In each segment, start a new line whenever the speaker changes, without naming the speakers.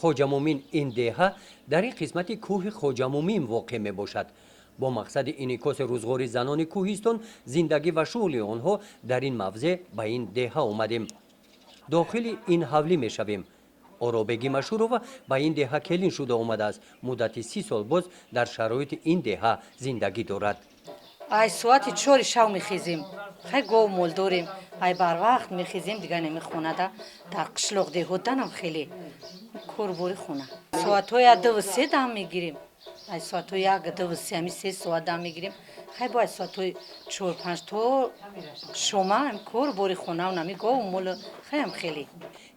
Хоҷамумин. Ин деҳа дар ин қисмати кӯҳи Хоҷамумин воқеъ мебошад. Бо мақсади инъикоси рӯзғори занони кӯҳистон, зиндагӣ ва шуғли онҳо дар ин мавзеъ ба ин деҳа омадем. Дохили ин ҳавлӣ мешавем. Оробегим Ашурова ба ин деҳа келин шуда омадааст. Муддати 30 сол боз дар шароити ин деҳа зиндагӣ дорад.
Ай соати 4-и шав мехезем. Хай, гов мол дорем, ай барвақт мехезем. Дигар намехонада дар қишлоқ деҳотданам хеле корбори хона. Соатҳои 2-ву 3 дам мегирем. Ай соатҳои 1, 2-ву 3, ҳами 3 соат дам мегирем. Хай, бо ай соатҳои 4, 5 то шома корбори хона, нами гову мол, хаям хеле.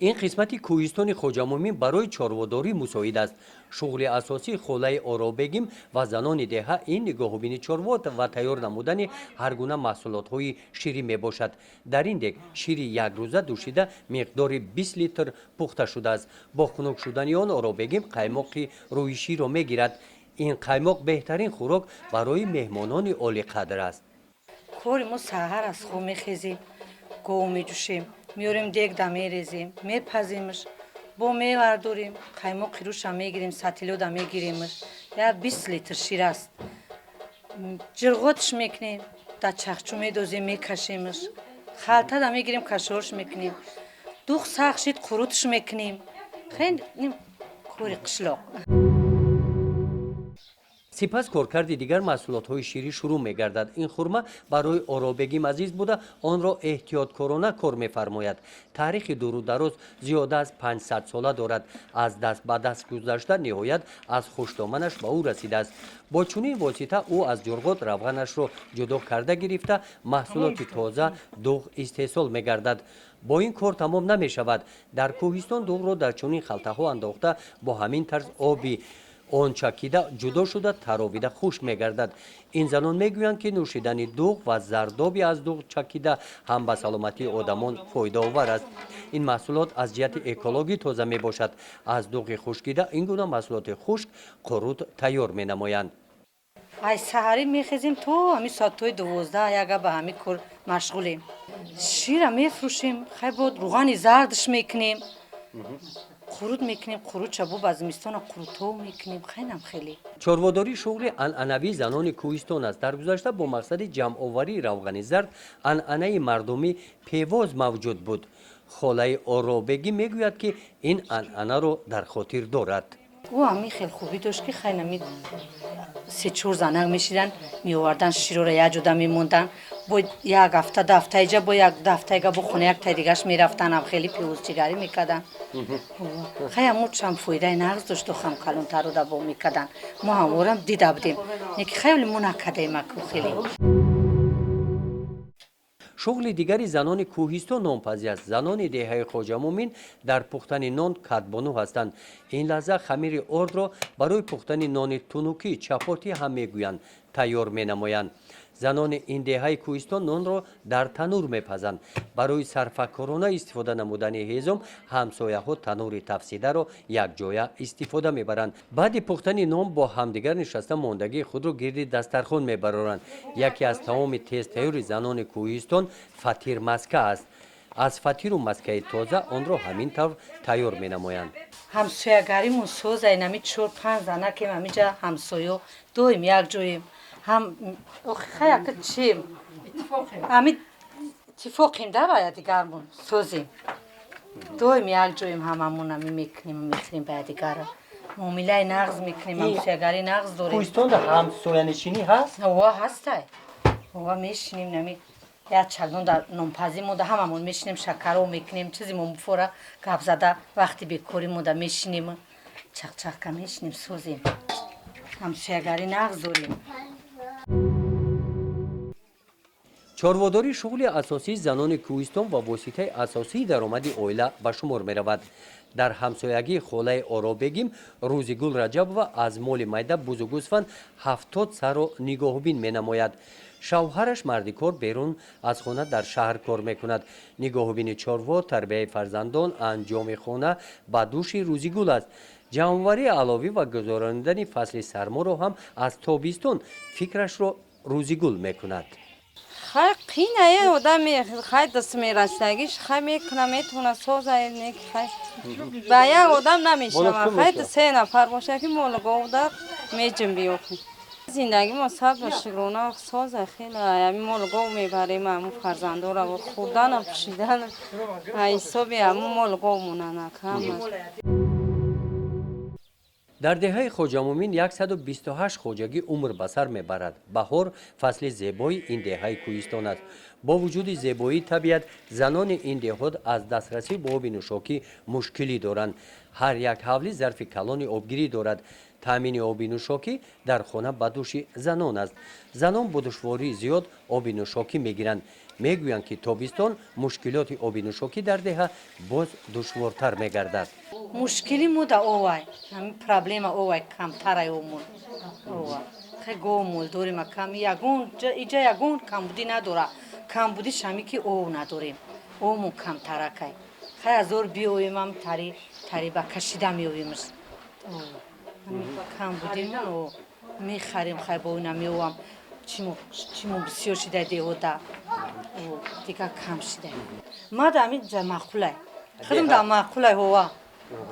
Ин қисмати кӯҳистони Хоҷамумин барои чорводорӣ мусоид аст. Шуғли асосии холаи Оробегим ва занони деҳа ин нигоҳубини чорво ва тайёр намудани ҳар гуна маҳсулотҳои ширӣ мебошад. Дар ин дег шири якрӯза дӯшида миқдори 20 литр пухта шудааст. Бо хунук шудани он Оробегим қаймоқи рӯи ширро мегирад. Ин қаймоқ беҳтарин хӯрок барои меҳмонони олиқадр аст.
Кори мо: саҳар аз хоб мехезем, гов меҷӯшем, меорем, дегда мерезем, мепаземш, бо мевардорем, қаймоқи рӯша мегирем, сатилода мегиремш. Як 20 литр шир аст. Ҷирғотш мекунем, дар чахчӯ медозем, мекашемш, халтада мегирем, кашорш мекунем. Дуғ сахт шид, қурутш мекунем. Хеле кори қишлоқ.
Сипас коркарди дигар маҳсулотҳои ширӣ шурӯъ мегардад. Ин хурма барои Оробегим азиз буда, онро эҳтиёткорона кор мефармояд. Таърихи дуру дароз, зиёда аз 500 сола дорад. Аз даст ба даст гузашта, ниҳоят аз хуштоманаш ба ӯ расидааст. Бо чунин восита ӯ аз ҷурғот равғанашро ҷудо карда гирифта, маҳсулоти тоза, дуғ истеҳсол мегардад. Бо ин кор тамом намешавад. Дар кӯҳистон дуғро дар чунин халтаҳо андохта, бо ҳамин тарз оби он чакида ҷудо шуда, таровида хушк мегардад. Ин занон мегӯянд, ки нӯшидани дуғ ва зардоби аз дуғ чакида ҳам ба саломатии одамон фоидаовар аст. Ин маҳсулот аз ҷиҳати экологӣ тоза мебошад. Аз дуғи хушкида ин гуна маҳсулоти хушк, қурут тайёр менамоянд.
Ай саҳарӣ мехезем то ҳамин соатҳои 12, яга ба ҳамин кор машғулем. Шира мефурӯшем, хай, бо рӯғани зардш мекунем, қурут мекунем, қурутша бо ба зимистона қурутҳо мекунем, хайнам хеле.
Чорводорӣ шуғли анъанавии занони кӯҳистон аст. Дар гузашта бо мақсади ҷамъоварии равғани зард анъанаи мардумӣ певоз мавҷуд буд. Холаи Оробегӣ мегӯяд, ки ин анъанаро дар хотир дорад.
Ӯ ҳамин хел хубӣ дошт, ки хайнами се-чор занак мешидан, меовардан, широра як ҷода мемондан, бо як ҳафта, 2 ҳафта иҷа, бо як 2 ҳафтаига бо хона як таи дигаш мерафтан, ҳам хеле пиёзчигарӣ мекардан. Хай, ҳамучам фоидаи нағз дошт. Хам калонтаруда бо мекардан, мо ҳамворам дида будем, неки хаёли мо накардаем аку хеле.
Шуғли дигари занони кӯҳистон нонпазӣ аст. Занони деҳаи Хоҷамумин дар пухтани нон кадбону ҳастанд. Ин лаҳза хамири ордро барои пухтани нони тунукӣ, чапотӣ ҳам мегӯянд, тайёр менамоянд. Занони ин деҳаи кӯҳистон нонро дар танур мепазанд. Барои сарфакорона истифода намудани ҳезум ҳамсояҳо танури тафсидаро якҷоя истифода мебаранд. Баъди пухтани нон бо ҳамдигар нишаста, мондагии худро гирди дастархон мебароранд. Яке аз таоми тезтайёри занони кӯҳистон фатирмаска аст. Аз фатиру маскаи тоза онро ҳамин тавр тайёр менамоянд.
Ҳамсоягаримон созай. Нами чор панҷ занакем, ҳамиҷа ҳамсоё, доим як ҷоем. Ҳам хаяка чим, ҳами иттифоқем да ба якдигармон созем, доим як ҷоем, ҳамамон ҳами мекунем, мехӯрем, ба якдигара муомилаи нағз мекунем, ҳамсоягарӣ нағз дорем.
Кӯҳистонда ҳамсоянишинӣ ҳаст?
Ова, ҳастай, ова, мешинем, нами як чалдон дар нонпазӣ монда, ҳамамон мешинем, шакаро мекунем, чизи мо муфора гап зада, вақти бекорӣ монда мешинем, чақчақка мешинем, созем, ҳамсоягарӣ нағз дорем.
Чорводорӣ шуғли асосии занони кӯҳистон ва воситаи асосии даромади оила ба шумор меравад. Дар ҳамсоягии холаи Оробегим Рӯзигул Раҷабова аз моли майда, бузу гӯсфанд 70 сарро нигоҳубин менамояд. Шавҳараш мардикор берун аз хона дар шаҳр кор мекунад. Нигоҳубини чорво, тарбияи фарзандон, анҷоми хона ба дӯши Рӯзигул аст. Ҷамъоварии аловӣ ва гузаронидани фасли сарморо ҳам аз тобистон фикрашро Рӯзигул мекунад.
Хай қинае одами хай даст мерасагиш хай мекуна метавона созае не хай ба як одам намешава, хай се нафар боша ки молу говда меҷунби охи. Зиндагӣ мо сабр шукрона соза хеле ами молу гов мебарем, аму фарзандора хӯрдану пӯшидан ҳисоби аму молу гов монанд ҳама.
Дар деҳаи Хоҷамӯмин 128 хоҷагӣ умр ба сар мебарад. Баҳор фасли зебои ин деҳаи кӯҳистон аст. Бо вуҷуди зебоии табиат, занони ин деҳот аз дастрасӣ ба оби нӯшокӣ мушкилӣ доранд. Ҳар як ҳавлӣ зарфи калони обгирӣ дорад. Таъмини оби нӯшокӣ дар хона ба дӯши занон аст. Занон бо душвории зиёд оби нӯшокӣ мегиранд. Мегӯянд, ки тобистон мушкилоти оби нӯшокӣ дар деҳа боз душвортар мегардад.
Мушкили мо да овай, ҳамин проблема овай, камтарай омон ова. Хай гов мол дорем, кам ягон иҷа ягон камбудӣ надора. Камбудиш ҳами ки ов надорем, овмон камтаракай. Хай азор биёемам, тари тари ба кашида меоемш. Камбудимон о мехарем, хай бо ина меовам. Чимо бисёр шидай деҳода, дига кам шидай. Ма да ҳамин ҷа маъқулай, худам да маъқулай ҳова,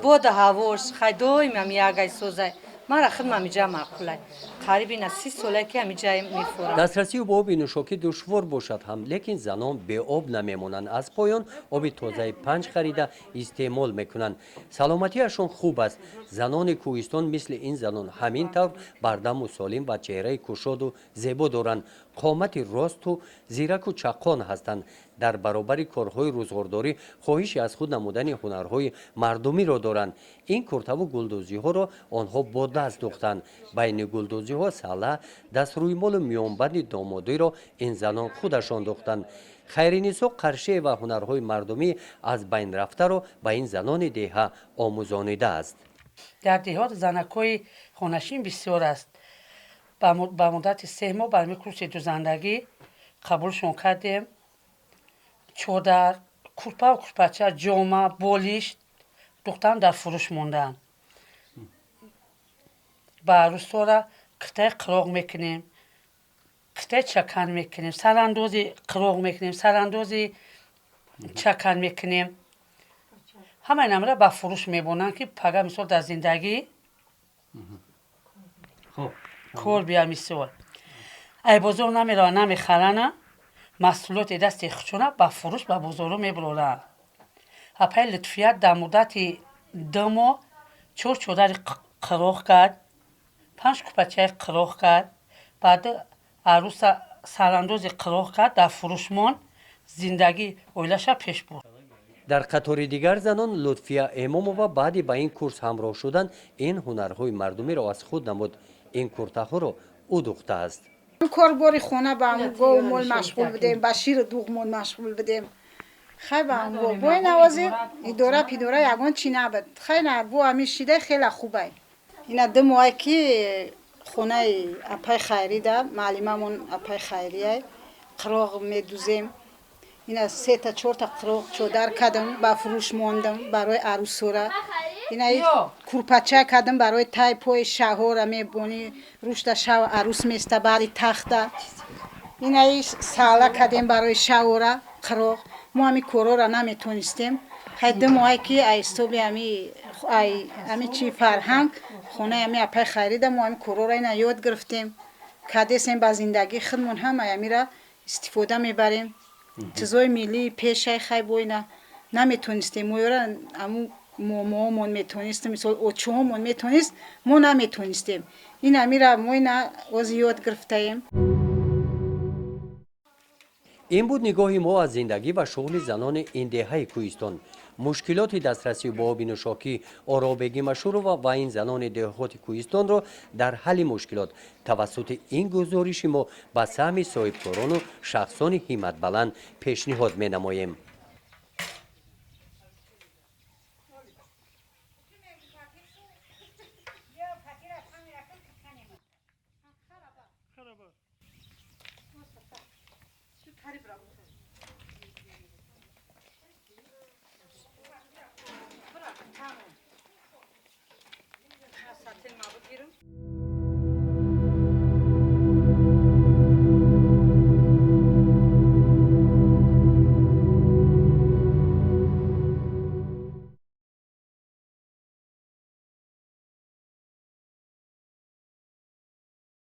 бода ҳавош хай доим ҳами ягай созай. Мара худам ҳамиҷа маъқулай. Қариб ина 30 солае ки ҳамиҷа мефорам.
Дастрасии ба оби нӯшокӣ душвор бошад ҳам, лекин занон беоб намемонанд. Аз поён оби тозаи панҷ харида истеъмол мекунанд. Саломатиашон хуб аст. Занони кӯҳистон мисли ин занон ҳамин тавр бардаму солим ва чеҳраи кушоду зебо доранд. Қомати росту зираку чаққон ҳастанд. Дар баробари корҳои рӯзғордорӣ хоҳиши аз худ намудани ҳунарҳои мардумиро доранд. Ин куртаву гулдӯзиҳоро онҳо бо даст дӯхтанд. Байни гулдӯзиҳо сала, дастрӯймолу миёнбанди домодиро ин занон худашон дӯхтанд. Хайринисо Қаршиева ҳунарҳои мардумӣ аз байн рафтаро ба ин занони деҳа омӯзонидааст.
Дар деҳот занакҳои хонашин бисёр аст. Ба муддати 3 моҳ бар курси дузандагӣ қабулшон кардем. Чодар, курпаву курпача, ҷома, болишт духтан дар фурӯш монданд. Ба арӯсора китаи қироқ мекунем, китаи чакан мекунем, сарандози қироқ мекунем, сарандози чакан мекунем. Ҳамаи намра ба фурӯш мебонанд, ки пага мисол дар зиндагӣ кор бия. Мисол ай бозор намераванд, намехарана, маҳсулоти дасти хучона ба фурӯш ба бозоро мебароранд. Апаи Лутфия дар муддати 2 моҳ 4 чодари қироқ кард, 5 купачаи қироқ кард, баъд арӯса сарандози қироқ кард, дар фурӯш монд, зиндагӣ оилаша пеш бурд.
Дар қатори дигар занон Лутфия Эмомова баъди ба ин курс ҳамроҳ шудан ин ҳунарҳои мардумиро аз худ намуд. Ин куртаҳоро ӯ дӯхтааст.
Корбори хона ба гов мол машғул будем, ба ширу дуғ мол машғул будем. Хай ба бо ин авози идора пидора ягон чӣ набуд. Хай на бо ҳамин шида хеле хубай. Ина 2 моҳе ки хонаи апаи Хайрида, маълимамон апаи Хайрияй, қироқ медузем. Ина 3-та 4-та қироқ чодар кардам, ба фурӯш мондам барои арӯсора. Ина курпача кардам барои тай пои шаҳора мебонӣ, рушда шав арӯс места бари тахта. Ина сала кардем барои шаҳора қироқ. Мо ҳами корора наметонистем. Хай 2 моҳе ки ай ҳисоби ами чи фарҳанг хонаи ами апаи Хайрида мо ҳами корора ина ёд гирифтем. Кардесем ба зиндагии худмон ҳамаи амира истифода мебарем. Чизои миллии пешай хай бо ина наметонистем. Мо ёра аму момоомон метонистем, мисол очоомон метонист, мо наметонистем. Ин амира мо ина оз ёд гирифтаем.
Ин буд нигоҳи мо аз зиндагӣ ва шуғли занони ин деҳаи кӯҳистон. Мушкилоти дастрасӣ бо оби нӯшокӣ Оробегӣ Машурова ва ин занони деҳоти кӯҳистонро дар ҳалли мушкилот тавассути ин гузориши мо ба саҳми соҳибкорону шахсони ҳимматбаланд пешниҳод менамоем.
Сатил ма бигирам.